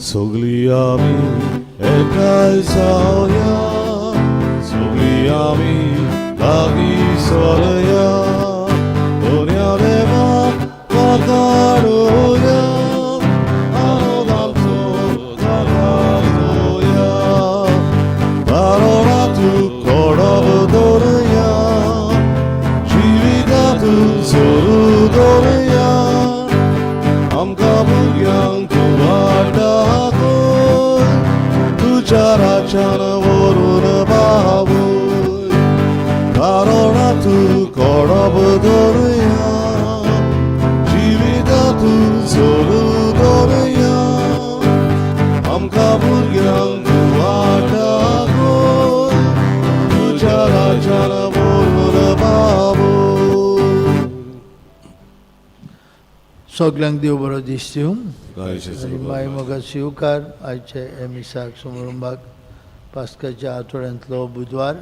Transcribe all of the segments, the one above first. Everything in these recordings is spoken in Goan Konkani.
सगळीं आमी एकठांय जावया, सगळीं आमी लागीं सरया, बऱ्या देवाक वाखाणुया, आनंदाचो जागोया, कारणातू कोडब दवरया, जिवितातू जोरू दवरया, आमकां भुरग्यांक तूं वाट दाखय, तुज्या राज्यान व्हरून पावय, कारणा तूं कोडब दवरया, जिवितातू जोरू दवरया, आमकां भुरग्यांक तूं वाट दाखय, तुज्या राज्यान व्हरून पावय. सगल्यांक देव बरो दीस दिवं आनी माय मोगा स्विकार. आयचे हे मिसाक समारंभाक पास्काच्या आठवड्यांतलो बुधवार.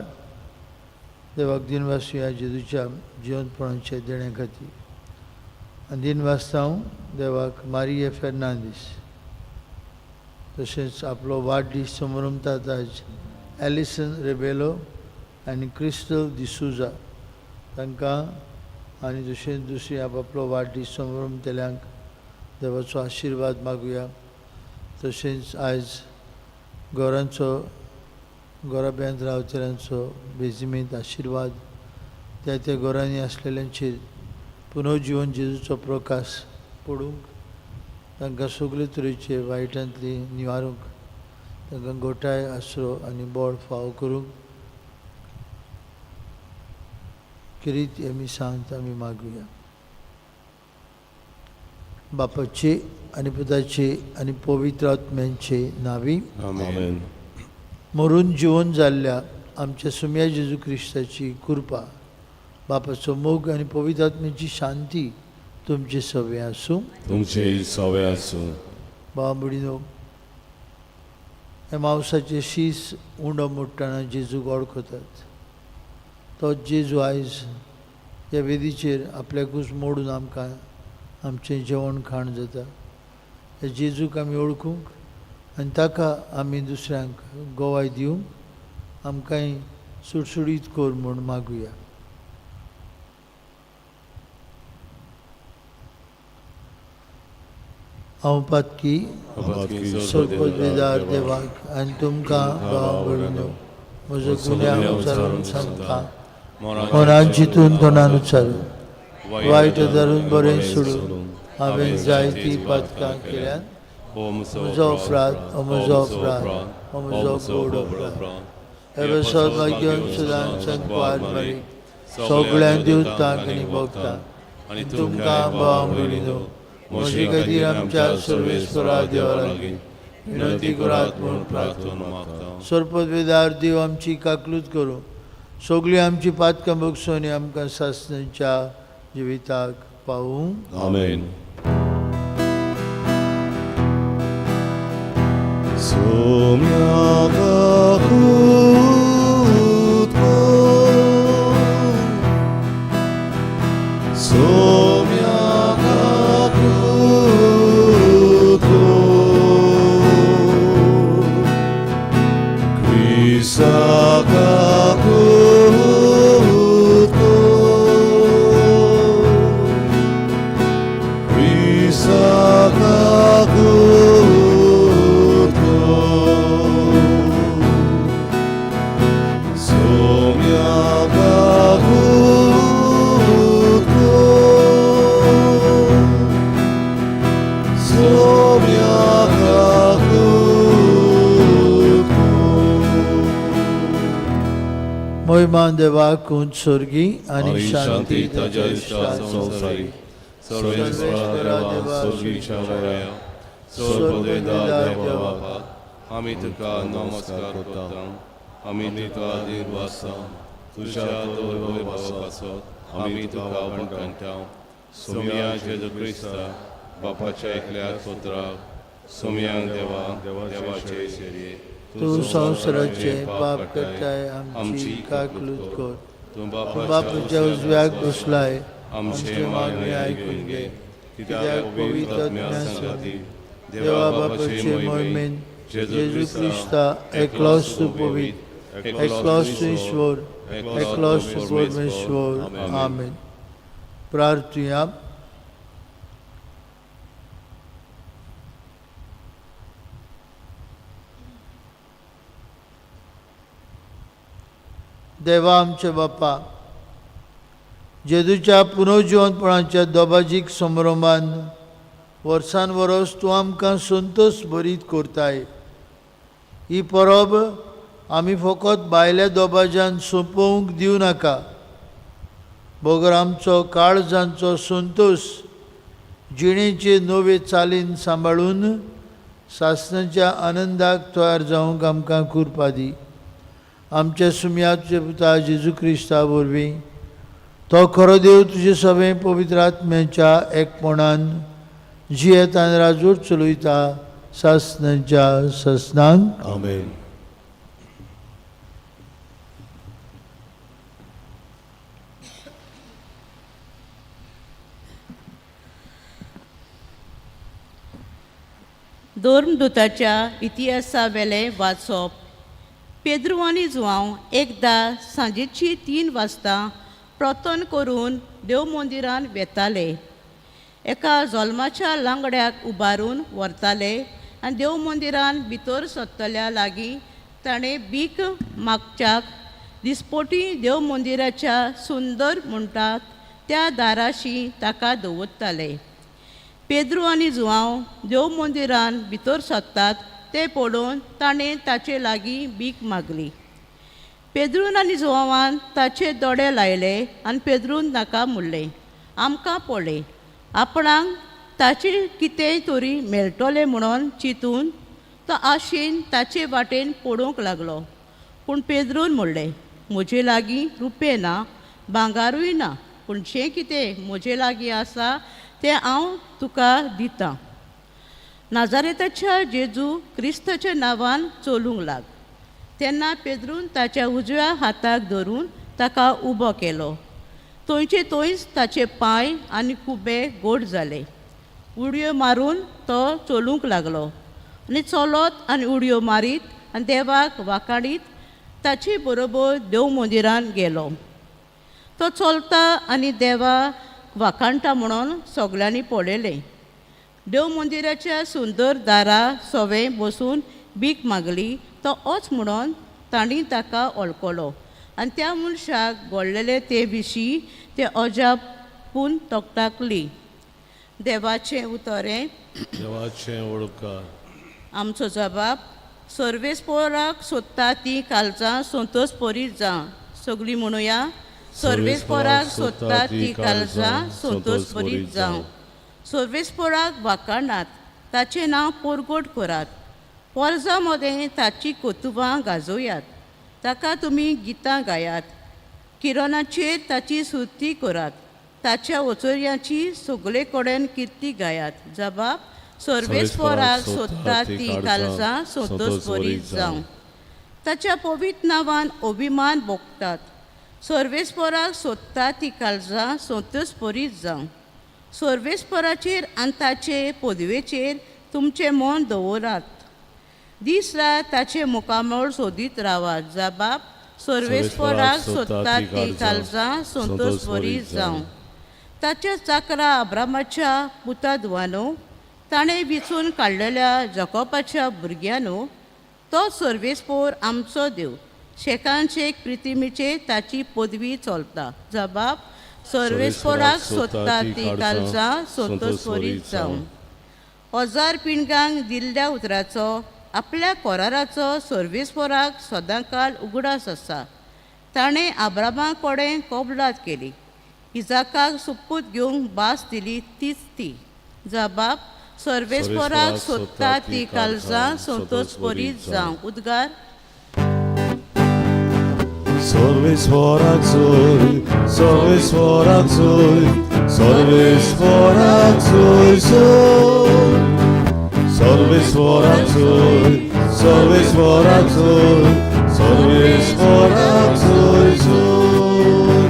देवाक दिनवासुया जेजूच्या जिवंतपणाचे देणे खातीर आनी दिनवासता हांव देवाक मारिये फेर्नांदीस, तशेंच आपलो वाडदीस समारंभतात आज एलिसन रेबेलो आनी क्रिस्टल डिसूजा तांकां, आनी तशेंच दुसरी आपलो वाडदीस समारंभतल्यांक देवाचो आशिर्वाद मागुया. तशेंच आयज गोरांचो गोराब्यांत रावतल्यांचो बेजिमेंत आशिर्वाद त्या त्या गोरांनी आसलेल्यांचेर पुनर्जिवन जेजूचो प्रकाश पडूंक, तांकां सगळे तरेचे वायटांतली निवारूंक, तांकां गोठाय आसरो आनी बळ फावो करूंक किरीत हे मिसांत आमी मागुया. बापाचे आनी पुताचे आनी पवित्र आत्म्यांचे नावी. आमेन. मरून जिवन जाल्ल्या आमच्या सुम्या जेजू क्रिस्ताची कृपा, बापाचो मोग आनी पवित्र आत्म्याची शांती तुमचे सवे आसूं. तुमचे सवे आसूं. बाबा भयणीनो, ह्या मांसाचे शीस उंडो मोडटना जेजूक वळखतात. तो जेजू आयज ह्या वेदीचेर आपल्याकूच मोडून आमकां आमचें जेवण खाण जाता. ह्या जेजूक आमी वळखूंक आनी ताका आमी दुसऱ्यांक गोवाय दिवंक आमकांय सुडसुडीत कर म्हूण मागुया. हांव पातकी सोरपदवेदार देवाक आनी तुमकां भाव भयणीनो म्हजो गुन्यांव उचारून सांगता. मनान चिंतून तोंडान उच्चारून वायट धरून बरें सोडून हांवें जायतीं पातकां केल्यात. म्हजो अपराध, हो म्हजो अपराध, हो म्हजो गोड अपराध. हे सौभाग्य सदां संकवार मारी सगळ्यां देवतांक आनी भोगतांक आनी तुमकां भाव भयणीनो म्हजे खातीर आमच्या सर्वेस्परा देवा लागीं विनंती करात म्हूण प्रार्थना मागता. सरपदवेदार देव आमची काकलूत करूं, सगळीं आमची पातकां भोगसून आनी आमकां सासणाच्या जिविताक पावूं. आमेन. सोम्याका खूत सोम्याका खूत क्रिसाका खूत क्रिसाका खूत सोम्याका खूत सोम्याका खूत. मोहिमान देवाक उंच स्वर्गी आनी आणि शांती शांती ताच्या ताच्या इश्टा इश्टा संवसारी. सर्वेस्परा देवा स्वर्गीच्या वया स्वर्गवेदा देवा आमी तुका नमस्कार करता, आमी तुका दिनवासता, तुज्या दवरभावा पासत आमी तुका वणकणटा. सोमया जेजू क्रिस्ता बापाच्या एकल्या पुत्राक, सोमया देवा देवाचे शेरये, तूं संवसाराचे पाप करताय आमची काकलूत कर. तूं तूं बापाच्या उजव्याक बसलाय, आमचे मागणे आयकून घे, कित्याक पवित्र आत्म्या सांगाती देवा बापाचे मोहिमेन जेजू क्रिस्ता एकलोच तूं पवित्र, एकलोच तूं ईश्वर, एकलोच तूं परमेश्वर. आमेन. प्रार्थुया. देवा आमच्या बापा, जेजूच्या पुनर्जिवनपणाच्या दोबाजीक समारंभान वर्सान वरोस तूं आमकां संतोश भरीत करताय. ही परब आमी फकत भायल्या दोबाज्यान सोंपोवंक दिवं नाका, बगर आमचो काळजांचो संतोश जिणेचे नवे चालीन सांबाळून सासणाच्या आनंदाक तयार जावंक आमकां कुरपा दी. आमच्या सुमयाचे पुता जेजू क्रिस्ता वरवीं, तो खरो देव तुजे सगळे पवित्र आत्म्याच्या एकपणान जियेत आनी राजूर चलयता सासणाच्या सासणांक. आमेन. धर्मदूताच्या इतिहासावेलें वाचप. पेद्रू आनी जुआंव एकदां सांजेची 3 वाजता प्रार्थना करून देव मंदिरान वेताले. एका जल्माच्या लांगड्याक उबारून व्हरताले आनी देव मंदिरान भितर सरतल्या लागीं ताणें भीक मागच्याक दिसपोटी देव मंदिराच्या सुंदर म्हणटात त्या दाराशी ताका दवरताले. पेद्रू आनी जुआंव देव मंदिरान भितर सरतात तें पळोवन ताणें ताचे लागीं भीक मागली. पेद्रून आनी जुआंवान ताचे दोळे लायले आनी पेद्रून ताका म्हणलें, आमकां पळय. आपणाक ताचें कितेंय तरी मेळटलें म्हणून चिंतून तो आशेन ताचे वाटेन पळोवंक लागलो. पूण पेद्रून म्हणलें, म्हजे लागीं रुपये ना, भांगारूय ना, पूण जें कितें म्हजे लागीं आसा तें हांव तुका दितां. नाजारेताच्या जेजू क्रिस्ताच्या नांवान चलूंक लाग. तेन्ना पेद्रून ताच्या उजव्या हाताक धरून ताका उबो केलो. थंयचे थंयच ताचे पांय आनी खुबे गोड जाले. उडयो मारून तो चलूंक लागलो आनी चलत आनी उडयो मारीत आनी देवाक वाखाणीत ताचे बरोबर देव मंदिरान गेलो. तो चलता आनी देवाक वाखाणटा म्हणून सगल्यांनी पळयलें. देव मंदिराच्या सुंदर दारा सवें बसून भीक मागली तो ओच म्हणून तांणी ताका वळखलो आनी त्या मनशाक घडलेले ते विशीं ते अजापून तकटाकली. देवाचें उतरें. देवाचें ओळखा. आमचो जबाब सर्वेस्पोराक सोदता ती कालजां संतोष परीत जावं. सगळीं म्हणुया, सर्वेस्पोराक सोदता ती कालजां संतोष परीत जावं. सर्वेस्पोराक वाखाणात, ताचें नांव परगट करात. पोरजां मदें ताची कोतुबां गाजोयात. ताका तुमी गितां गायात. किरणाचेर ताची सुती करात. ताच्या ओचोर्याची सगळे कडेन किर्ती गायात. जबाब सर्वेस्पोराक सोदता ती कालजां संतोष बरी जावं. ताच्या पवित्र नांवान अभिमान भोगतात. सर्वेस्पोराक सोदता ती कालजां संतोष बरी जावं. सर्वेस्पोराचेर आनी ताचे पदवेचेर तुमचें मन दवरात. दीस रात ताचें मुखामळ सोदीत रावात. जबाब सर्वेस्पोराक सोदता ती कालजां संतोष बरी जावं. ताच्या चाकरा अब्रामाच्या पुता धुवानो, ताणें विचून काडलेल्या जकोबाच्या भुरग्यांनो, तो सर्वेस्पोर आमचो देव. शेकानशेक प्रितिमीचे ताची पदवी चलता. जबाब सर्वेस्पोराक सोदता ती कालजां संतोष बरी जावं. 1000 पिणगांक दिल्ल्या उतराचो आपल्या कोराराचो सर्वेस्पोराक सदांकाल उगडास आसा. ताणें आब्रामा कडेन कबलात केली, इजाकाक सुपूत घेवंक भास दिली तीच ती. जबाब सर्वेस्पोराक सोदता ती कालजां संतोष बरी जावं. उद्गार. सर्वेस्पोराक सोय, सर्वेस्पोराक सोय, सर्वेस्पोराक सोय सोय. सर्वेस्पोराक सोय, सर्वेस्पोराक सोय, सर्वेस्पोराक सोय सोय.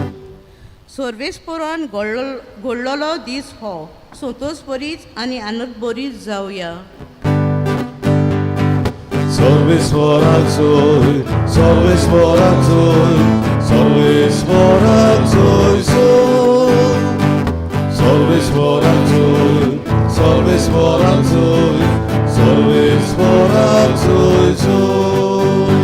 सर्वेस्पोरान घडलेलो दीस हो संतोष बरीच आनी आनंद बरीच जावया. सर्वेस्वराक जोय, सर्वेस्वराक जोय, सर्वेस्वराक जोय जोय. सर्वेस्वराक जोय, सर्वेस्वराक जोय, सर्वेस्वराक जोय जोय.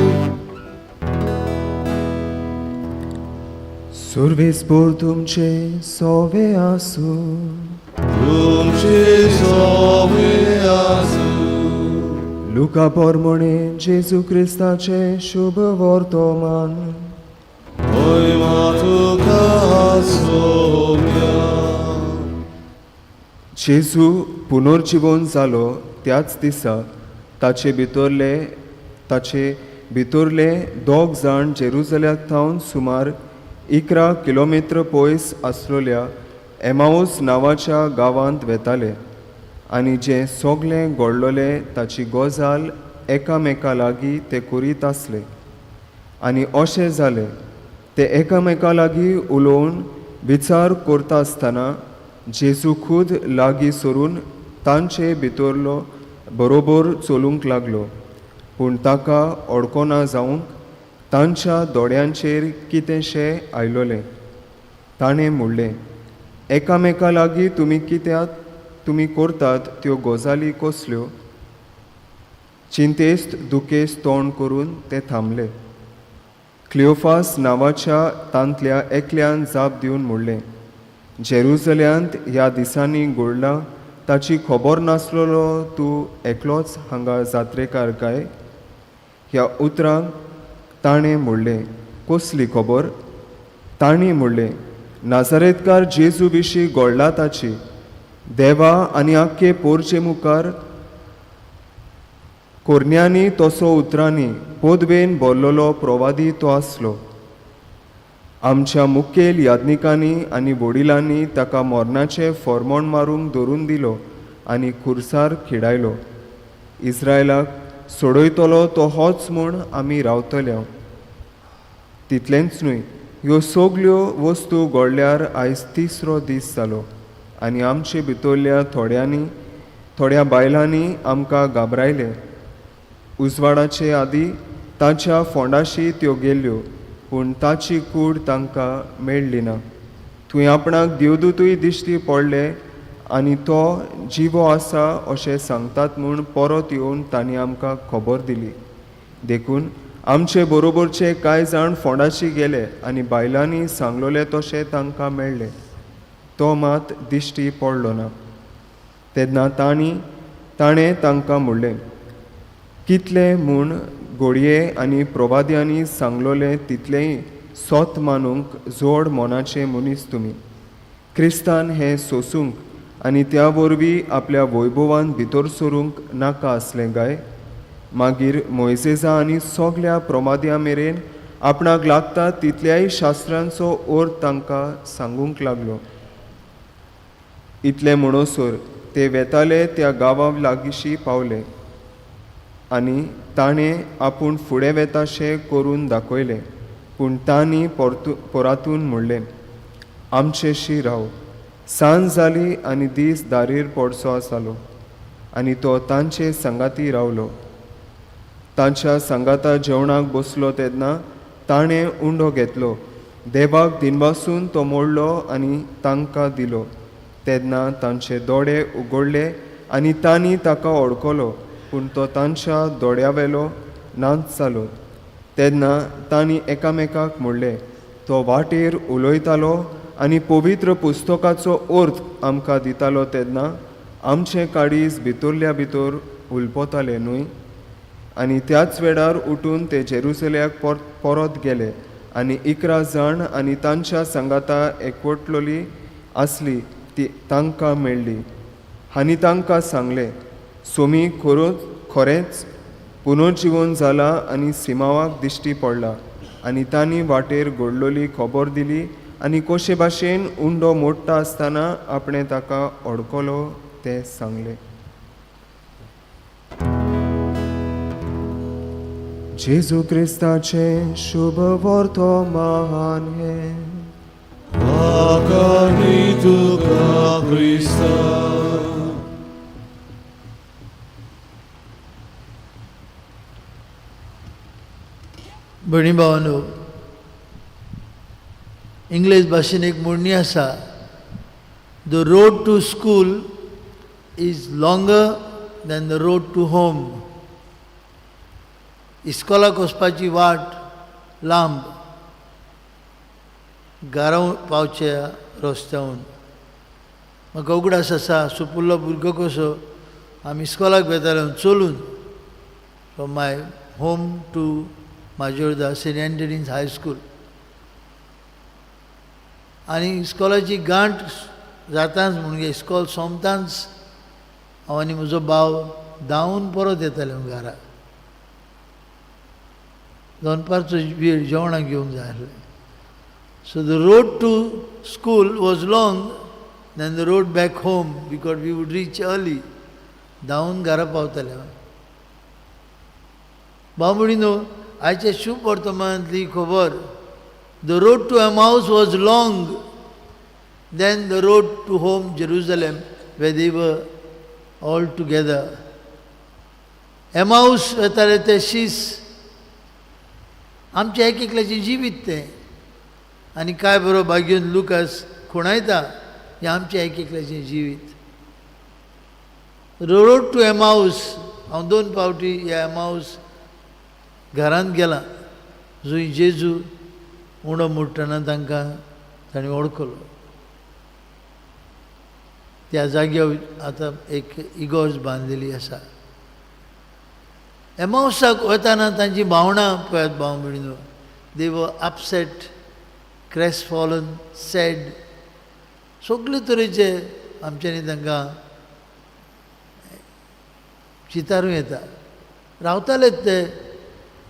सुर्वेस्पोर तुमचे सोवे आसूं. तुमचे सोवे आसूं. लुका पोरमोणे जेजू क्रिस्ताचे शुभ वर्तमान. महिमा तुका सोम्या. जेजू पुनर्जिवन जालो त्याच दिसा ताचे भितरले दोग जाण जेरुजल्याक थावन सुमार 11 किलोमित्र पयस आसलेल्या एमावस नांवाच्या गांवांत वेताले आनी जें सगळें घडलोलें ताची गजाल एकामेका लागीं ते करीत आसले. आनी अशें जालें, ते एकामेका लागीं उलोवन विचार करता आसतना जेजू खूद लागीं सरून तांचे भितरलो बरोबर चलूंक लागलो, पूण ताका अडकोना जावंक तांच्या दोळ्यांचेर कितेंशें आयलोलें. ताणें म्हणलें, एकामेका लागीं तुमी कित्याक तुमी करतात त्यो गजाली कसल्यो? चिंतेस्त दुखेस्त तोंड करून ते थांबले. क्लियोफास नांवाच्या तांतल्या एकल्यान जाप दिवन म्हणलें, जेरुजल्यांत ह्या दिसांनी घडलां ताची खबर नासलेलो तूं एकलोच हांगा जात्रेकार काय? ह्या उतरांक ताणें म्हणलें, कसली खबर? तांणी म्हणलें, नाजारेतकार जेजू विशीं घडला ताची. देवा आनी आख्खे पोरचे मुखार कोरन्यांनी तसो उतरांनी पोदवेन बोल्लोलो प्रवादी तो आसलो. आमच्या मुखेल याज्ञिकांनी आनी वडिलांनी ताका मरणाचें फॉर्मोण मारूंक धरून दिलो आनी खुर्सार खिडायलो. इस्रायलाक सोडयतलो तो होच म्हूण आमी रावतले. तितलेंच न्हय, ह्यो सगल्यो वस्तू घडल्यार आयज तिसरो दीस जालो आनी आमचे भितरल्या थोड्यांनी थोड्या बायलांनी आमकां घाबरायले. उजवाडाचे आदी ताच्या फोंडाशी त्यो गेल्ल्यो, पूण ताची कूड तांकां मेळ्ळी ना. थंय आपणाक देवदूतूय दिश्टी पडले आनी तो जिवो आसा अशें सांगतात म्हूण परत येवन तांणी आमकां खबर दिली. देखून आमचे बरोबरचे कांय जाण फोंडाशी गेले आनी बायलांनी सांगलोलें तशें तांकां मेळ्ळें. तो मात दिश्टी पडलो ना. तेन्ना ताणें तांकां म्हणलें, कितलें म्हूण घोडये आनी प्रवाद्यांनी सांगलोलें तितलेंय सोत मानूंक जोड मनाचे मनीस तुमी. क्रिस्तान हें सोसूंक आनी त्या वरवीं आपल्या वैभवान भितर सरूंक नाका आसलें काय? मागीर मोयजेजा आनी सगल्या प्रमाद्या मेरेन आपणाक लागता तितल्याय शास्त्रांचो अर्थ तांकां सांगूंक लागलो. इतलें म्हणसर ते वेताले त्या गांवा लागींशी पावले आनी ताणें आपूण फुडें वेताशें करून दाखयलें, पूण तांणी परतून म्हणलें, आमचेशी राव, सांज जाली आनी दीस दारीर पडचो आसालो. आनी तो तांचे सांगाती रावलो. तांच्या सांगाता जेवणाक बसलो तेन्ना ताणें उंडो घेतलो, देवाक दिनवासून तो मोडलो आनी तांकां दिलो. तेन्ना तांचे दोळे उगडले आनी तांणी ताका ओळखलो, पूण तो तांच्या दोळ्यावेलो नाच जालो. तेन्ना तांणी एकामेकाक म्हणलें, तो वाटेर उलयतालो आनी पवित्र पुस्तकाचो अर्थ आमकां दितालो तेन्ना आमचें काळीज भितरल्या भितर उलपतालें न्हय? आनी त्याच वेळार उठून ते जेरुसल्याक परत गेले आनी 11 जाण आनी तांच्या सांगाता एकवटलोली आसली ती तांकां मेळ्ळी आनी तांकां सांगलें, सोमी खरोच खरेंच पुनर्जिवन जाला आनी सिमावाक दिश्टी पडला. आनी तांणी वाटेर घडलोली खबर दिली आनी कशे भाशेन उंडो मोडटा आसतना आपणें ताका अडकलो तें सांगलें. जेजू क्रिस्ताचें शुभ वर्तमान हें. वाखाणी तुका क्रिस्ता. भयणी भावांनो, इंग्लीश भाशेन एक म्हणणी आसा, "The road to school is longer than the road to home." इस्कॉलाक वचपाची वाट लांब घरा पावच्या रस्त्याहून. म्हाका उगडास आसा, सुपुल्लो भुरगो कसो आमी इस्कॉलाक वेताले चलून from my home to Majorda, Saint Anthony's High School. आनी इस्कॉलाची गांठ जाताच, म्हणजे इस्कॉल सोंपताच, हांव आनी म्हजो भाव धांवून परत येताले घरा. दनपारचो वेळ जेवणाक घेवंक जाय आसलें. So the road to school was long than the road back home because we would reach early. धांवून घरा पावताले. भाव भयणीनो, आयच्या शुभ वर्तमानांतली खबर, the road to Emmaus was long than the road to home, Jerusalem, where they were all together. एमाऊस वेताले ते शीस, आमच्या एक एकल्याचें जिवीत तें. आनी काय बरो भाग्यून लुकास खुणायता, हें आमचें एक एकल्याचें जिवीत. Road to Emmaus. हांव दोन फावटी ह्या एमाऊस घरांत गेलां, जंय जेजू उंडो मोडटना तांकां ताणें वळखलो. त्या जाग्यार आतां एक इगोर्ज बांदलेली आसा. एमावसाक वतना तांची भावनां पळयात भाव भयणीनो. They were upset, crestfallen, sad. सगळे तरेचे आमच्यांनी तांकां चितारूं येता. रावतालेच ते,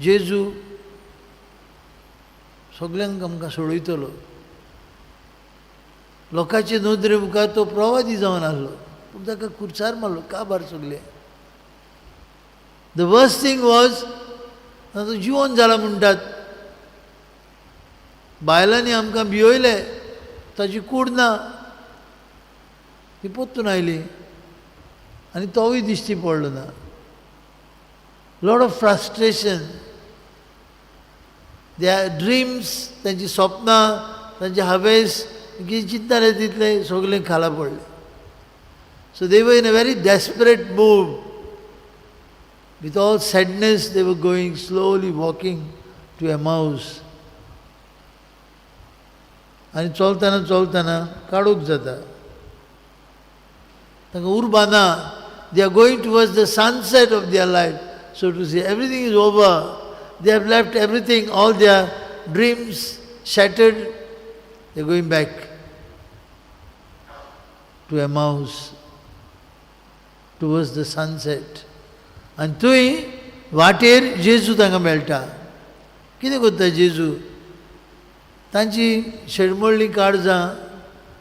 जेजू सगल्यांक आमकां सोडयतलो. लोकांचे नदरे मुखार तो प्रवादी जावन आसलो, पूण ताका खुर्सार मारलो, काबार सगळे. The worst thing was, ताचो जिवन जाला म्हणटात, बायलांनी आमकां भिवयले, ताची कूड ना. ती परतून आयली आनी तोवूय दिश्टी पडलो ना. Lot of frustration. Their dreams, तांची सपनां, तांचे हावेस, कितें चिंतताले तितलें सगळें खाला पडलें. So they were in a very desperate mood. With all sadness they were going slowly, walking to Emmaus. आनी चलतना चलतना काळोख जाता, तांकां उर्बा ना. They are going towards the sunset of their life, so to say. Everything is over. They have left everything, all their dreams shattered. They are going back to Emmaus towards the sunset. आनी थंय वाटेर जेजू तांकां मेळटा. कितें करता जेजू? तांची शेडमळ्ळीं काळजां,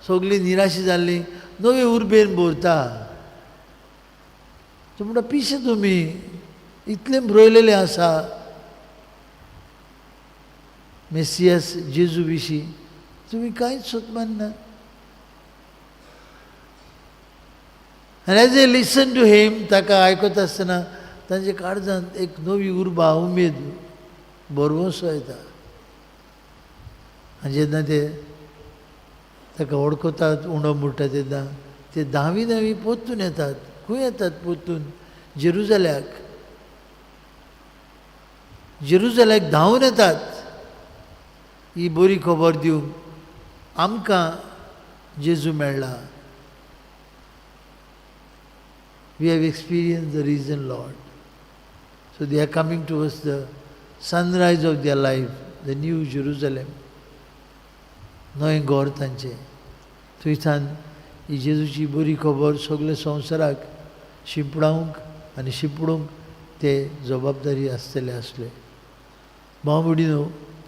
सगळीं निराशी जाल्लीं, नवे उर्बेन भरता. तो म्हणटा, पिशे तुमी, इतलें बरयलेलें आसा मेसियस जेजू विशीं, तुमी कांयच सोदमान. आनी as they listen to him, ताका आयकत आसतना तांच्या काळजांत एक नवी उर्बा, उमेद, भरवंसो येता. आनी जेन्ना ते ताका वळखतात, उंडो मोडटा, तेन्ना ते धांवी धांवी परतून येतात. खंय येतात परतून? जेरुजल्याक. जेरुजल्याक धांवून येतात ही बरी खबर दिवंक, आमकां जेजू मेळ्ळा. We have experienced the risen Lord. So they are coming towards the sunrise of their life, the new Jerusalem. नवें घर तांचें. थंयसान ही जेजूची बरी खबर सगळे संवसाराक शिंपडावंक आनी शिंपडूंक ते जबाबदारी आसतले आसले. भाव भयणीनो,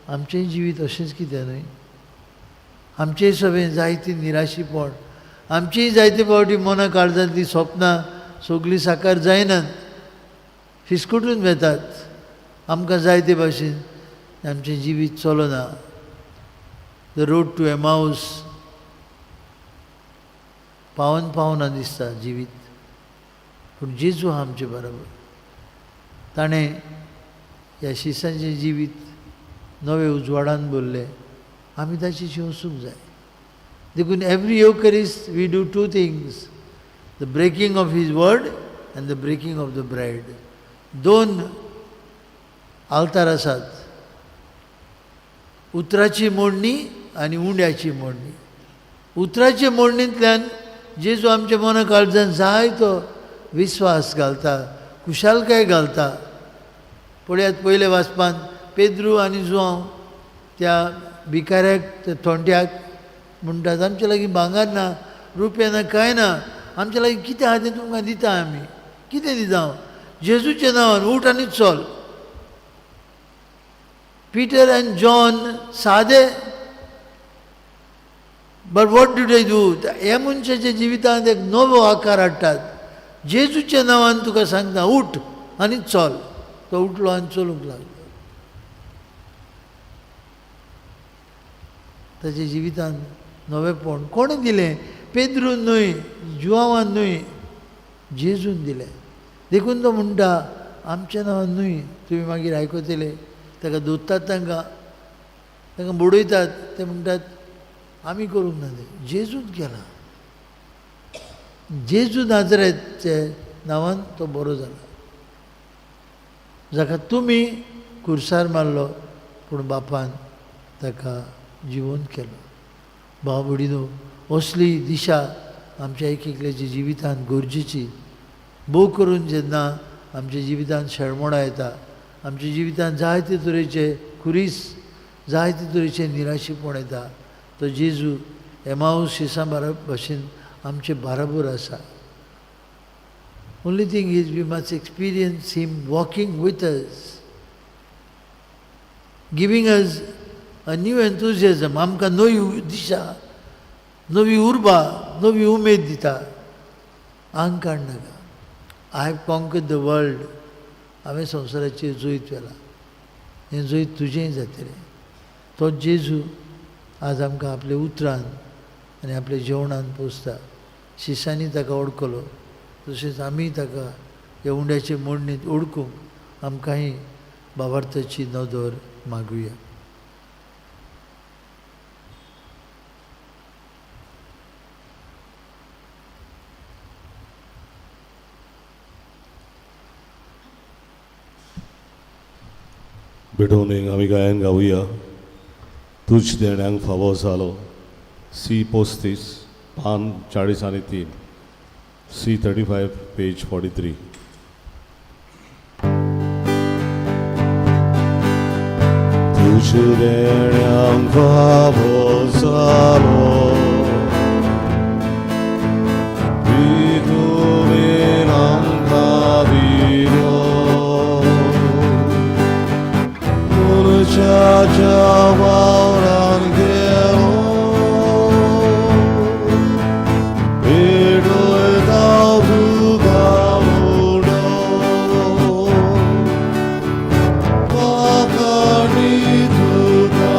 आमचेंय जिवीत अशेंच कितें न्हय? आमचेंय सगळें जायती निराशीपण, आमचीय जायते फावटी मना काळजांतलीं सपनां सगळीं साकार जायनात, फिसकुटून वेतात. आमकां जाय ते भाशेन आमचें जिवीत चलना. The road to Emmaus. पावन पावना दिसता जिवीत, पूण जेजू आहा आमचे बरोबर. ताणें ह्या शिसांचें जिवीत नवे उजवाडान भरलें. आमी ताचेशी वचूंक जाय. देखून every Eucharist we do two things, the breaking of his word and the breaking of the bread. दोन आल्तार आसात, उतराची मोडणी आनी उंड्याची मोडणी. उतराचे मोडणींतल्यान जेजू आमच्या मना काळजान जायतो विस्वास घालता, खुशालकाय घालता. पळयात पयले वाचपान पेद्रू आनी जुआंव त्या भिकाऱ्याक, त्या थोंट्याक म्हणटात, आमच्या लागीं भांगर ना, रुपया ना, कांय ना, आमच्या लागीं कितें आहा तें तुमकां दिता आमी. कितें दिता हांव? जेजूच्या नांवान उठ आनी चल. पिटर आनी जॉन सादे, but what do they do? ह्या मनशाच्या जिवितांत एक नवो आकार हाडटात. जेजूच्या नांवान तुका सांगता, उठ आनी चल. तो उठलो आनी चलूंक लागलो. ताच्या जिवितांत नवेपण कोणें दिलें? पेद्रून न्हय, जुआवान न्हय, जेजून दिलें. देखून तो म्हणटा, आमच्या नांवान न्हय. तुमी मागीर आयकतले, ताका दोत्तात, तांकां तांकां बुडयतात. ते म्हणटात आमी करूंक ना तें, जेजून केलां. जेजू नाजरेतचे नांवान तो बरो जाला, जाका तुमी खुर्सार मारलो, पूण बापान ताका जिवंत केलो. भाव भयणीनो, असली दिशा आमच्या एक एकल्याच्या जिवितांत गरजेची. भोव करून जेन्ना आमच्या जिवितांत शेळमोणां येता, आमच्या जिवितांत जायते तरेचे खुरीस, जायते तरेचे निराशेपण येता, तो जेजू एमावूस शिसां भाशेन आमचे बाराबोर आसा. Only thing is we must experience him walking with us, giving us a new enthusiasm. आमकां नवी दिशा, नवी उर्बा, नवी उमेद दिता. आंग काडनाका. I have conquered the world. हांवें संवसाराचेर जैत व्हेलां, हें जैत तुजेंय जातलें. तो जेजू आज आमकां आपल्या उतरान आनी आपल्या जेवणान पोसता. शिसांनी ताका ओडकलो, तशेंच आमी ताका ह्या उंड्याचे मोडणींत ओडकूंक आमकांय बाबार्थाची नदर मागुया. भेटोवन आमी गायन गावया, तुज देण्यांक फावो जालो. सी 35, पान 43, सी 35 पेज 43. तुज देण्यांक फावो जालो, तुवें आमकां दिलो, मनशाच्या वावरान गेलो, पेटयता तुका उडो, वाखाणी तुका,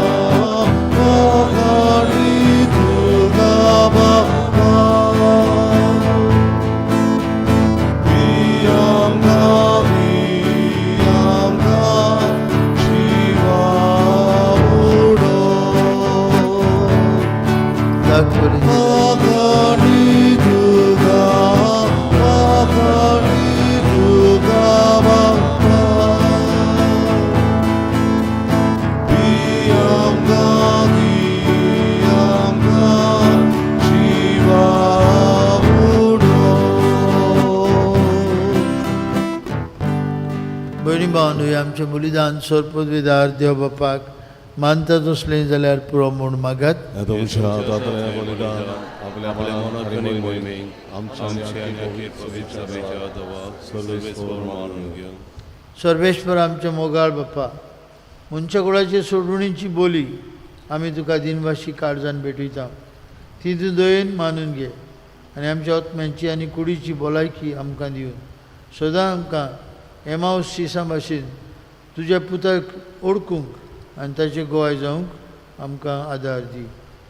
वाखाणी तुका बापा, दी आमकां, दी आमकां जिवा उडो, दाखवली. वाखाणी तुका, वाखाणी तुका बापा, दी आमकां, दी आमकां जिवा उडो. भयणी भावनो, आमचें बलिदान सरपदवेदार देव बापाक मानता तसलें जाल्यार पुरो म्हूण मागात. ह्या तुमच्या हातांतलें बलिदान आपल्या आपल्या मनात मनात आनी आनी मोहिमेक मोहिमेक आमच्या आमच्या आनी आनी अखेर पवित्र सभेच्या देवाक सर्वेस्पर मानून घेवन. सर्वेश्वर आमच्या मोगाळ बाप्पा, मनशाकुळाचे सोडवणीची बोली आमी तुका दिनवाशी काळजान भेटयता. ती तूं दयेन मानून घे आनी आमच्या आत्म्यांची आनी कुडीची भलायकी आमकां दिवन सदां आमकां एमावस शिसां भाशेन तुज्या पुताक ओळखूंक आनी ताचे गोवाय जावंक आमकां आदार दी.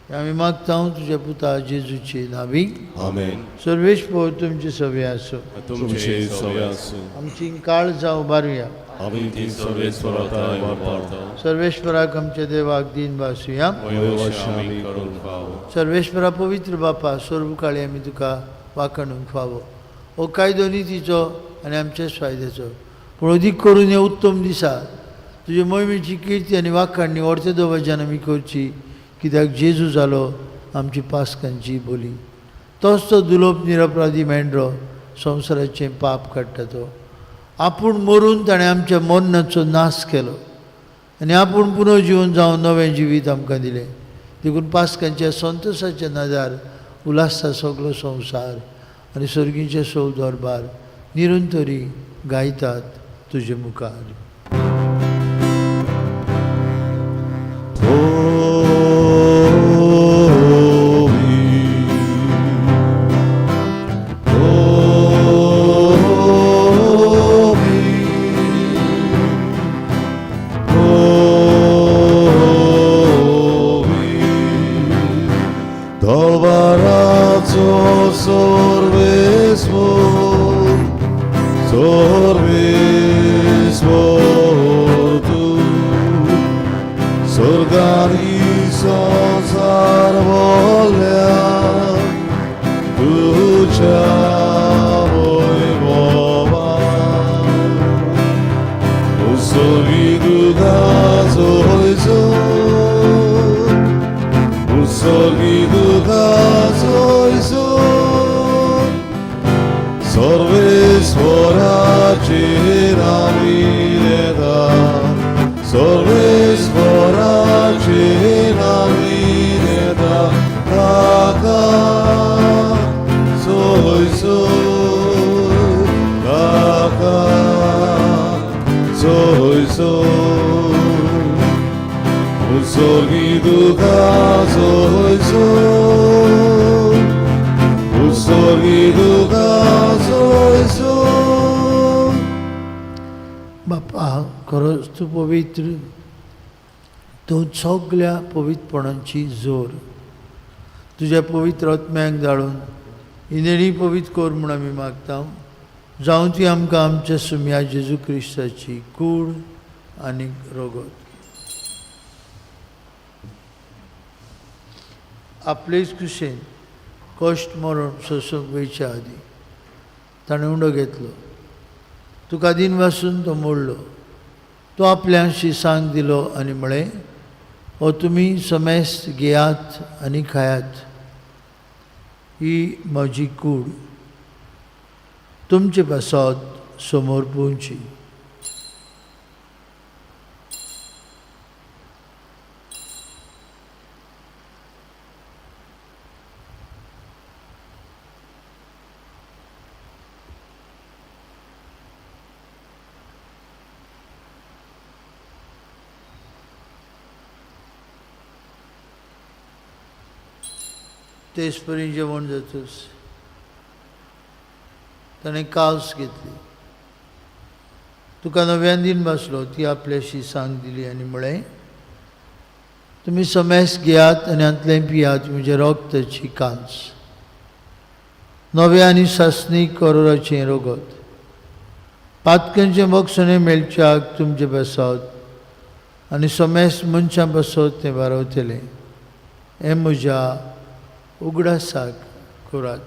आमी मागता तुज्या पुता जेजूचे नावी. आमेन. सर्वेस्पोर तुमचे सवे आसूं. तुमचे सवे आसूं. आमची काळजां उबारुया. आमी ती सर्वेस्वराक वापरता. सर्वेश्वराक आमच्या देवाक दीन भासुया. वयवश आमी करूंक फावो. सर्वेश्वरा पवित्र बापा, सर्व काळी आमी तुका वाखणूंक फावो. हो कायदो नितीचो आनी आमच्याच फायद्याचो, पूण अदीक करून हे उत्तम दिसा तुजे मोहिमेची किर्ती आनी वाखाणणी व्हडते दबाज्यान आमी करची, कित्याक जेजू जालो आमची पास्कांची बोली. तोच तो दुलोप निरपराधी मेंढरो संवसाराचें पाप काडटा. तो आपूण मरून ताणें आमच्या मरणाचो नाश केलो आनी आपूण पुनर्जिवन जावन नवें जिवीत आमकां दिलें. देखून पास्कांच्या संतोशाच्या नजार उल्हासता सगलो संवसार आनी सर्गीचे सौ दरबार निरंतरी गायतात तुजे मुखार. बापा, खरोच तूं पवित्र, तूं सगल्या पवित्रपणाची जोर. तुज्या पवित्र आत्म्याक धाडून ही पवित्र कर म्हूण आमी मागता. जावं ती आमकां आमच्या सुम्या जेजू क्रिस्ताची कूड आनी रगत. आपलेच कुशेन कश्ट मरण सोंसूंक वयच्या आदीं ताणें उंडो घेतलो, तुका दीन वासून तो मोडलो, तो आपल्याशी सांग दिलो आनी म्हळें, हो तुमी समेस्त घेयात आनी खायात, ही म्हजी कूड तुमचे पासत समोर पोवची. तेच परी जेवण जातूच ताणें कावस घेतली, तुका नव्यान दीन बसलो, ती आपल्याशी सांग दिली आनी म्हळें, तुमी समेस घेयात आनी हांतलें पियात, म्हजें रगताची कांस, नव्या आनी सासणी करोराचें रगत, पातकांचें बक्षणें मेळच्याक तुमचे पासत आनी समेस मनशां पासत तें बारवतलें, हें म्हज्या उगडासाक करात.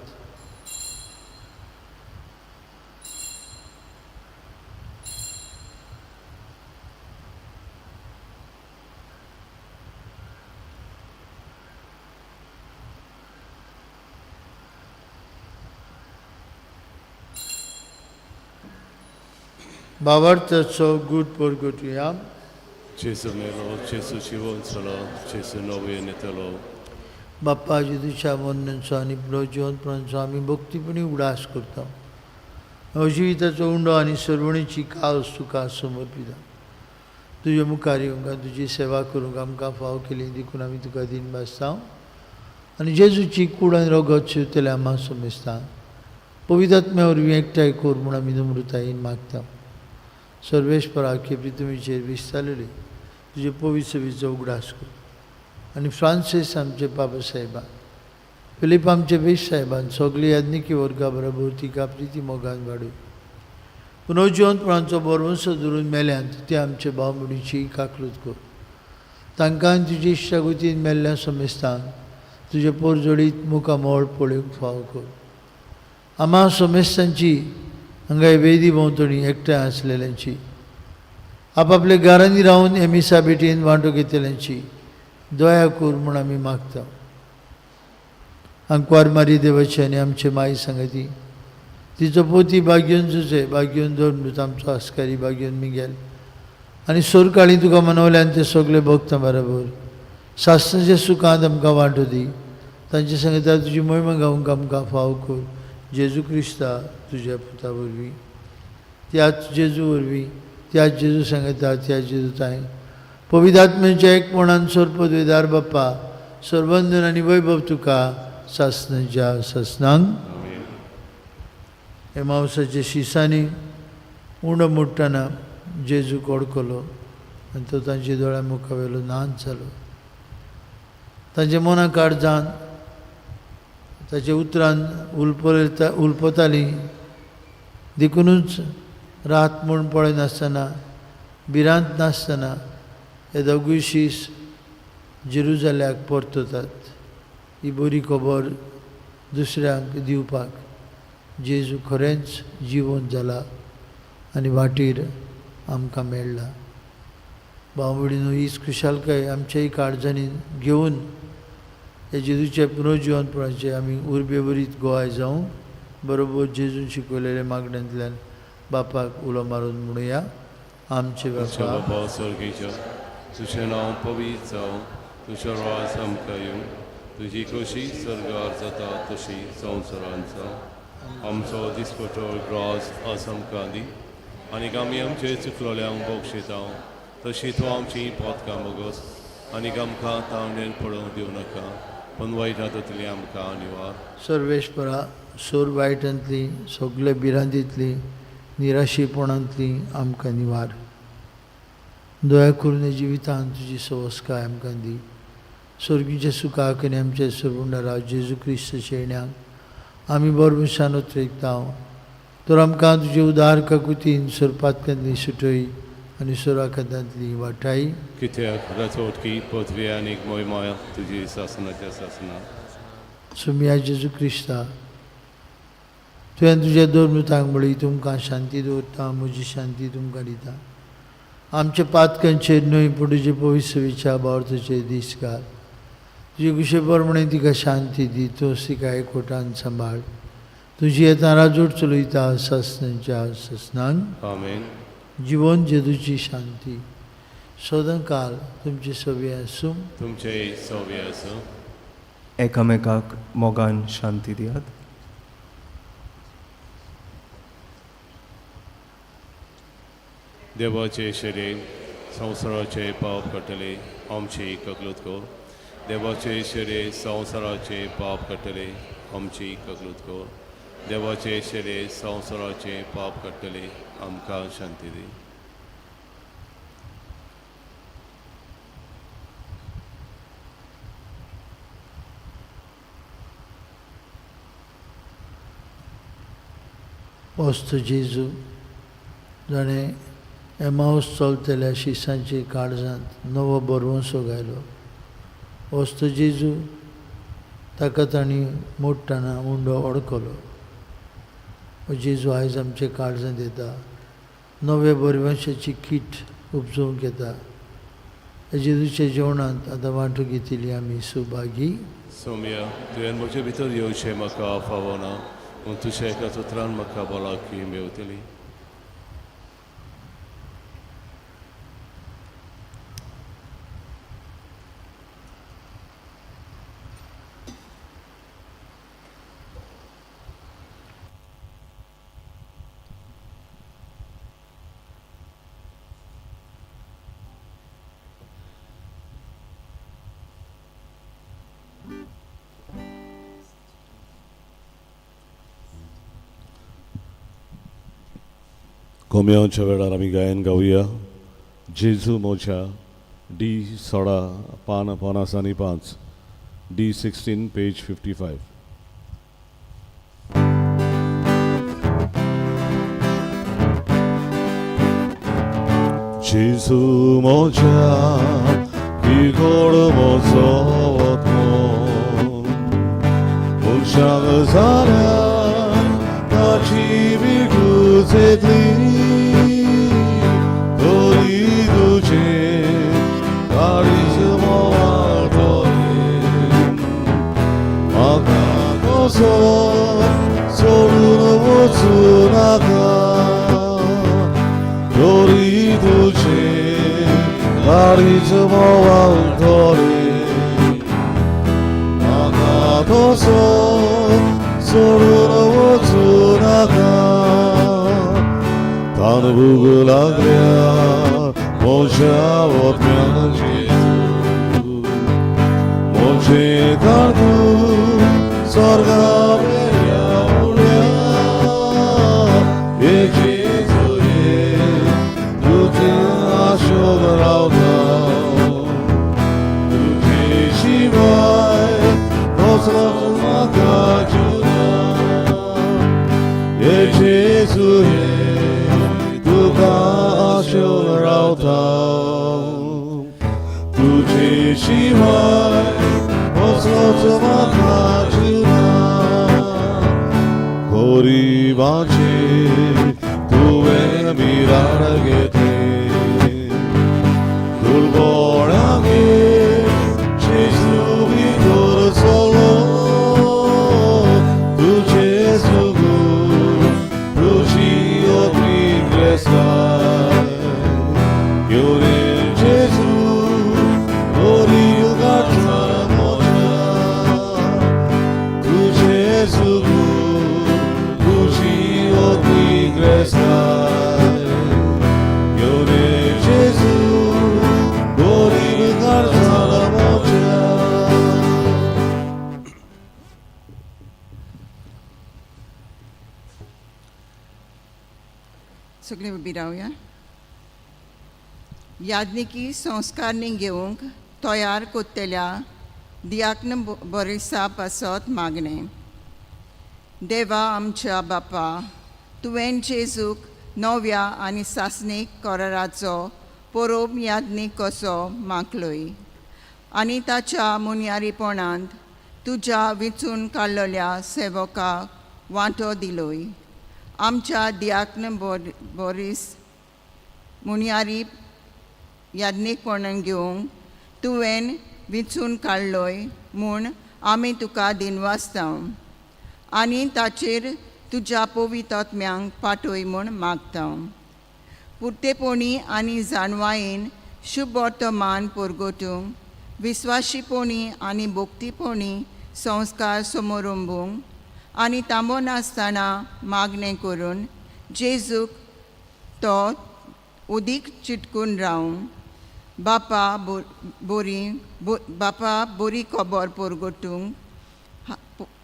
भावार्थाचो गूट परगटुया. जेजू मेलो, जेजू जिवन जालो, जेजू नवें येतलो. बाप्पा जेजूच्या मरणाचो आनी जिवनपणाचो आमी भक्तीपणी उगडास करता. जिविताचो उंडो आनी सर्वणीची कावस तुका समर्पिता. तुजे मुखार येवंक तुजी सेवा करूंक आमकां फाव केली देखून आमी तुका दीन भासता आनी जेजूची कूड आनी रगत शिवतले आमा समजता. पवित्र आत्म्या वरवीं एकठांय कर म्हूण आमी नम्रतायेन मागता. सर्वेस्परा की पृथ्वीचेर विस्तारलेली तुजे पवित्र सेवेचो उगडास कर. आनी फ्रांसीस आमचे बाबा साहेबान, फिलीप आमचे बेश साहेबान, सगळी याज्ञिकी वर्गा बरोबर तिका प्रिती मोगान वाडूं. पुनर्जिवंतपणाचो बरवंसो धरून मेल्यांत ते आमचे भाव मुडीची काकलूत कर. तांकां तुजी इश्टागतीन मेल्ल्या समेस्तांक तुजे पोरजोडीत मुखामोळ पळोवंक फावो कर. आमा समेस्तांची हांगा वेदी भोंवतणी एकठांय आसलेल्यांची, आपापल्या घरांनी रावन हे मिसा भेटीन वांटो घेतल्यांची दया कर म्हूण आमी मागता. आंकवार मारी देवाची आनी आमचे माई सांगती तिचो पोती बागयोन जुजे बागयोन धर्मदूत आमचो आस्कारी बागयोन मिगेल आनी सोरकाळी तुका मनवल्यान ते सगळे भोगता बरोबर सासणाच्या सुखांत आमकां वांटो दी. तांचे सांगता तुजी मोहिमा गावंक आमकां फाव कर. जेजू क्रिस्ता तुज्या पुता वरवीं, त्याच जेजू वरवीं, त्याच जेजू सांगता, त्याच जेजू ताय पवित्र आत्म्याच्या एकपणान सोरपदवेदार बाप्पा सर्वंदन आनी वैभव तुका सासणाच्या सासणांक. हे मावसाच्या शिसांनी उंडो मोडटना जेजू कडकलो आनी तो तांच्या दोळ्या मुखावेलो नाच जालो. तांच्या मना काळजान ताच्या उतरान उलपतालीं. देखुनूच रात म्हूण पळयनासतना भिरांत नासतना हे दोगूय शीस जेरुजाल्याक परततात. ही बरी खबर दुसऱ्यांक दिवपाक जेजू खरेंच जिवंत जाला आनी वाटेर आमकां मेळ्ळा. भाव भयणीनो, हीच खुशालकाय आमच्याय काळजांनी घेवन हे जेजूच्या पुनर्जिवंतपणाचे आमी उर्बेभरीत गोवाय जावं बरोबर जेजून शिकयलेल्या मागण्यांतल्यान बापाक उलो मारून म्हणुया. आमचे आमच्या बापा बाबा स्वर्गीच्या, तुजें नांव पवित्र जावं, तुजें राज आमकां येवं, तुजी खोशी स्वर्गार जाता तशी संवसारांत जावं. आमचो दिसपटो ग्रास आज आमकां दी आनी आमी आमचे चुकलोल्यांक बक्षिता तशी तूं आमची पोतकां बोगस आनी आमकां तावणेन पडोवंक दिवं नाका, पूण वायट हातांतली आमकां निवार. सर्वेस्परा, सोर वायटांतली सगळे भिरांतींतली निराशेपणांतली आमकां निवार. दया करून जिवितांत तुजी सवस्काय आमकां दी. स्वर्गीच्या सुखाक आनी आमच्या सरबंडारा जेजू क्रिस्त शेण्याक आमी बरभुशान उतरेकता. तर आमकां तुजे उदार काकुतीन सोरपातकांतली सुटय आनी सोराखातांतली वाटाय. कित्याक रचोटकी पदवी आनी मोयमाया तुजी सासनाच्या सासना. सुमिया जेजू क्रिस्ता, तुवें तुज्या धर्मतांक म्हळी तुमकां शांती दवरता, म्हजी शांती तुमकां दिता. आमच्या पातकांचेर न्हय पूण तुजे पवित्र भावार्थाचेर दीस घाल. तुजे कुशे प्रमाणे तिका शांती दी, तूं तिका एकवटान सांबाळ. तुजी येता राजवट चलयता सासणाच्या सासणांक. आमेन. जिवन जेजूची शांती सदां काल तुमची सवी आसूं. तुमचे सवे आसूं. एकामेकाक मोगान शांती दियात. देवाचे शरीर संवसाराचे पाप काडटले आमची ककलूत कर. देवाचे शरीर संवसाराचे पाप काडटले आमची ककलूत कर. देवाचे शरीर संवसाराचे पाप काडटले आमकां शांती दी. वस्तू जेजू जाणें एमावस चलतल्या शिसांचे काळजांत नवो बरवंसो घायलो. वस्तू जेजू ताका तांणी मोडटना उंडो अडकलो. जेजू आयज आमच्या काळजांत येता, नव्या बरवंशाची कीट उपजोवंक येता. जेजूच्या जेवणांत आतां वांटो घेतिल्ली आमी सुभागी. सोम्या, तुवें म्हजे भितर येवचें म्हाका फावना, पूण तुज्या एकाच उतरान म्हाका भलायकी मेवतली. कोम्यांच्या वेळार आमी गायन गावया. जेजू मोज्या डी 16 पान 55, D 16 page 55. जेजू म्हज्या बिगोड म्हजो आत्मो मनशाक जाल्यार ताची बिगूज येतली तरी तुजें काळीज म्होंवाळ म्हाका कसो सोडून वचूं नाका तरी तुजें काळीज म्होंवाळ म्हाका तसो सोडून वचूं नाका तान भूक लागल्या म्हज्या आत्म्याक जेजू म्हजें काळजूय स्वर्गा वेल्या उडल्या ये जेजू ये तुजें आशोक रावता तुजे शिवाय कसलो म्हाका जीव ये जेजू ये तुका आशोक रावता तुजे शिवाय कसलोच म्हाका जीव गरिबाचे तुवें बिराड घेतलें दुर्बळागेर जेजू भितर सरलो तुजें सुगूर तुजी ग्रेस्ताय यो रे जेजू गरीब काळजार म्हज्या तुजें सुगूर तुजी ग्रेस्ताय यो रे जेजू गरीब काळजार म्हज्या. सगळीं उबी रावया. याज्ञिकी संस्कारणी घेवंक तयार कोत्तेल्या दियाक्न बोरिसा पासत मागणें. देवा आमच्या बापा, तुवें जेजूक नव्या आनी सासणीक कराराचो परोब याज्ञीक कसो मागलोय आनी ताच्या मुनयारीपणांत तुज्या विंचून काडलेल्या सेवकाक वांटो दिलोय. आमच्या दियाक्न बोरीस मुनयारी याज्ञीकपणान घेवंक तुवें विंचून काडलोय म्हूण आमी तुका दिनवासता आनी ताचेर तुज्या पवित्र पाठय म्हूण मागता. पुरतेपणी आनी जाणवायेन शुभ वर्तमान परगटूंक, विस्वाशीपणी आनी भक्तीपणी संस्कार समरंबूंक आनी तांबो नासतना मागणें करून जेजूक तो उदीक चिटकून रावूं. बापा बोरी बापा, बरी खबर परगटूंक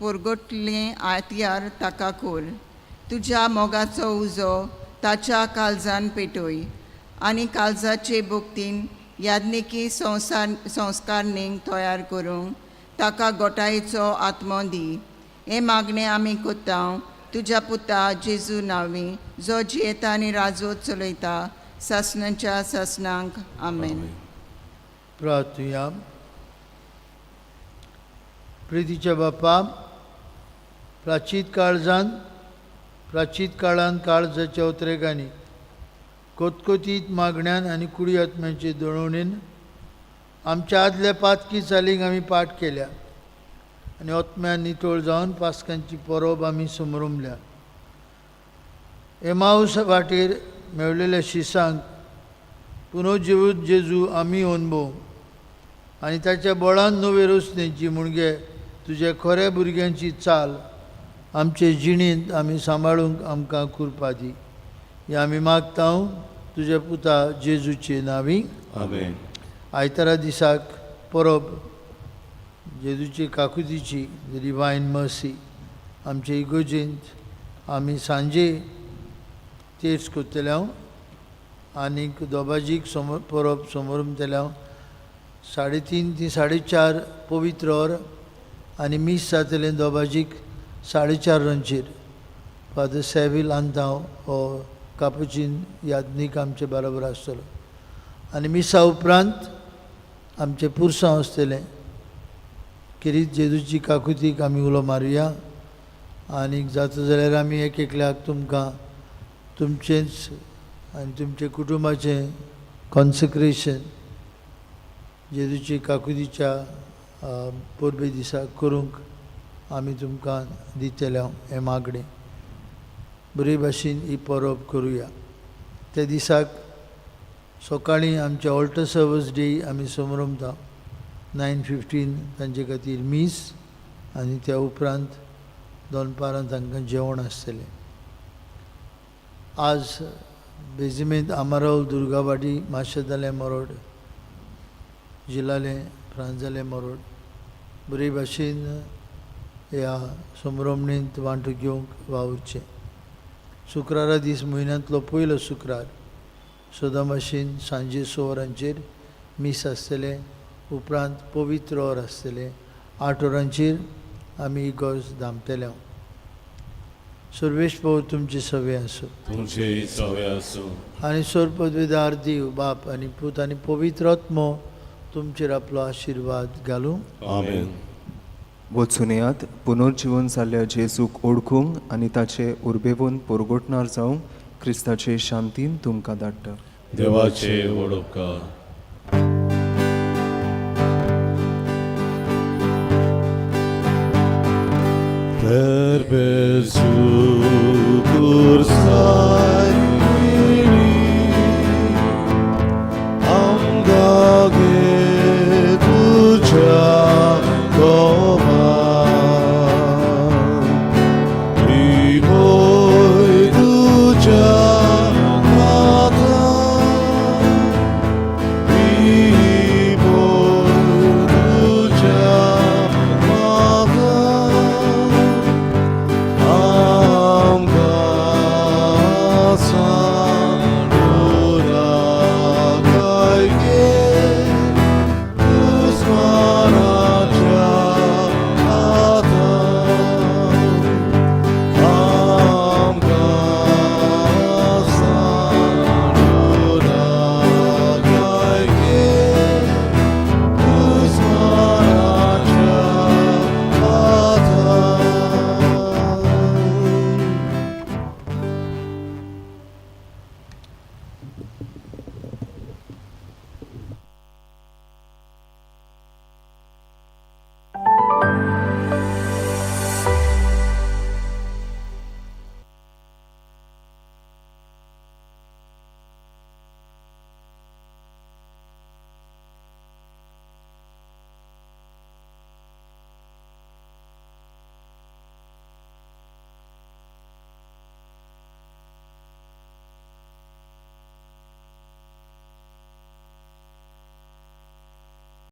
परगटलें आत्यार ताका कोर. तुज्या मोगाचो उजो ताच्या काळजान पेटय आनी काळजाचे भक्तीन याज्ञिकी संवसार संस्कारणीक तयार करूंक ताका गोटायेचो आत्मो दी. हें मागणें आमी कोत्ता तुज्या पुता जेजू नांवी, जो जियेता आनी राजवट चलयता सासणाच्या सासणांक. आमेन. प्रार्थुया. प्रितीच्या बापा, प्राचीत काळान काळजाच्या उतरेगांनी, कोतकोतीत मागण्यान आनी कुडी आत्म्याचे दळवणीन आमच्या आदल्या पातकी चालीक आमी पाठ केल्या आनी आत्म्यान नितळ जावन पास्कांची परब आमी समरमल्या. एमाऊस वाटेर मेवलेल्या शिसांक पुनर्जिवीत जेजू आमी अनुभव आनी ताच्या बळान नवे रोसणेची मुणगे तुज्या खऱ्या भुरग्यांची चाल आमचे जिणेंत आमी सांबाळूंक आमकां कृपा दी. हें आमी मागता तुज्या पुता जेजूचे नांवी. आमेन. आयतारा दिसाक परब जेजूची काकुतीची, डिवायन मर्सी. आमचे इगोजेंत आमी सांजे तेर्स करतले हांव आनीक दोबाजीक समोर परब समोरमतले हांव. 3:30 ती 4:30 पवित्र or आनी मीस जातलें दोबाजीक 4:30 वरांचेर. फादर सेवील आंतांव हो कापुचीन याज्ञीक आमचे बरोबर आसतलो आनी मिसा उपरांत आमचें पुरसांव आसतलें. खेरीत जेजूची काकुतीक आमी उलो मारुया आनी जाता जाल्यार आमी एक एकल्याक तुमकां तुमचेंच आनी तुमच्या कुटुंबाचें कॉन्सिक्रेशन जेजूची काकुतीच्या परबे दिसा करूंक आमी तुमकां दितले हें मागणें. बरे भाशेन ही परब करुया. त्या दिसाक सकाळीं आमचे ऑल्टर सर्वीस डे आमी समरमता 9:15 तांचे खातीर मीस आनी त्या उपरांत दनपारां तांकां जेवण आसतलें. आज बेजिमेंत आमाराव दुर्गावाडी माशेदालें मरोड जिलालें फ्रांजालें मरोड बरे भाशेन ह्या समरमणींत वांटो घेवंक वावुरचें. शुक्रारा दीस म्हयन्यांतलो पयलो शुक्रार सदां भाशेन सांजे 6 वरांचेर मीस आसतलें. उपरांत पवित्र or आसतलें. 8 वरांचेर आमी इगर्ज धांपतले. सर्वेश पव तुमचे सवे आसूं. तुमचे सवे आसूं. आनी सोर पदवीदार देव बाप आनी पूत आनी पवित्र आत्मो तुमचेर आपलो आशिर्वाद घालूं. आमेन. वचून येयात पुनर्जिवन जाल्ल्या जेजूक ओळखूंक आनी ताचे उर्बेवन पोरगोटणार जावंक क्रिस्ताचे शांतीन तुमकां धाडटा. देवाचे व्हड उपकार. Per Gesù cursai.